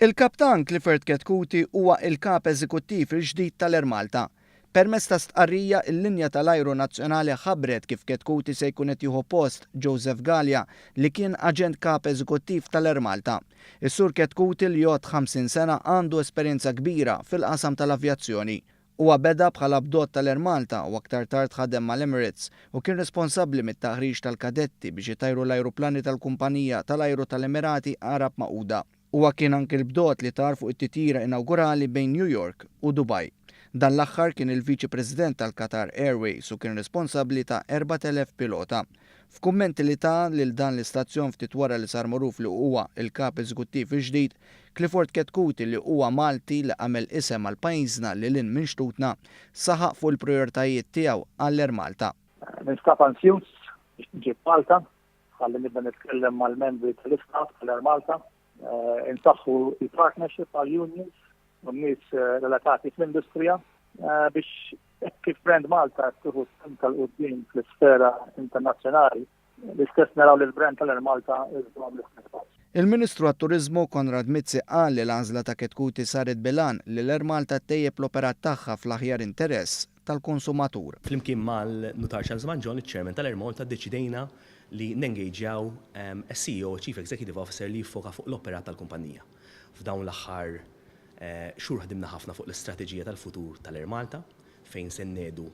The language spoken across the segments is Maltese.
Il-Kaptan Clifford Chetcuti huwa il-Kap Eżekuttiv il-ġdid tal-Air Malta. Permezz ta' stqarrija, il-linja tal-ajru nazzjonali ħabbret kif Chetcuti se jkun qed jieħu post Joseph Galea li kien Aġent Kap Eżekuttiv tal-Air Malta. Is-Sur Chetcuti li jgħodd 50 sena għandu esperjenza kbira fil-qasam tal-avjazzjoni. Huwa beda bħala bdot tal-Air Malta u aktar tard ħadem mal-Emirates u kien responsabbli mit-taħriġ tal-kadetti biex itajru l-ajruplani tal-kumpanija tal-ajru tal-Emirati Għarab Magħquda. Huwa kien anki l-bdot li tar fuq it-titjira inawgurali bejn New York u Dubai. Dan l-aħħar kien il-Viċi President tal-Qatar Airways u kien responsabbli ta' 4,000 pilota. F'kummenti li ta lil dan l-istazzjon ftit wara li sar magħruf li huwa il-Kap Eżekuttiv il-ġdid, Clifford Chetcuti, li huwa Malti li għamel isem għal pajjiżna lil hinn minn xtutna, saħaq fuq il-prijoritajiet tiegħu għall-Air Malta. Ninsab ansjuż biex niġi Malta, ħalli nibda nitkellem mal-membri tal-istaff tal-Air Malta, insaħħu il-partnership għal-unions u n-nies relatati fl-industrija biex kif brand Malta tieħu 'l quddiem fl-isfera internazzjonali, l-istess naraw li l-brand tal-Air Malta iżżomm l-istess pass. Il-Ministru għat-Turizmu Konrad Mizzi qal li l-għażla ta' Chetcuti saret bil-għan li l-Air Malta ttejjeb l-operat tagħha fl-aħjar interess tal-konsumatur. Flimkien mal-Nutar Charles Mangion, il-Chairman tal-Air Malta, deċidejna li nengaġjaw a CEO, Chief Executive Officer, li jiffoka fuq l-operat tal-kumpanija. F'dawn l-aħħar xhur ħdimna ħafna fuq l-istrateġija tal-futur tal-Air Malta, fejn se nnedu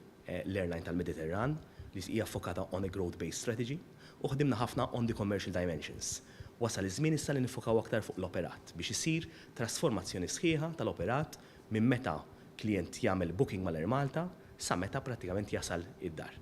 l-airline tal-Mediterran li hija ffokata on a growth-based strategy u ħdimna ħafna on the commercial dimensions. Wasal iż-żmien issa li nifokaw aktar fuq l-operat biex isir trasformazzjoni sħiħa tal-operat minn meta klient jagħmel booking mal-Air Malta sa meta prattikament jasal id-dar.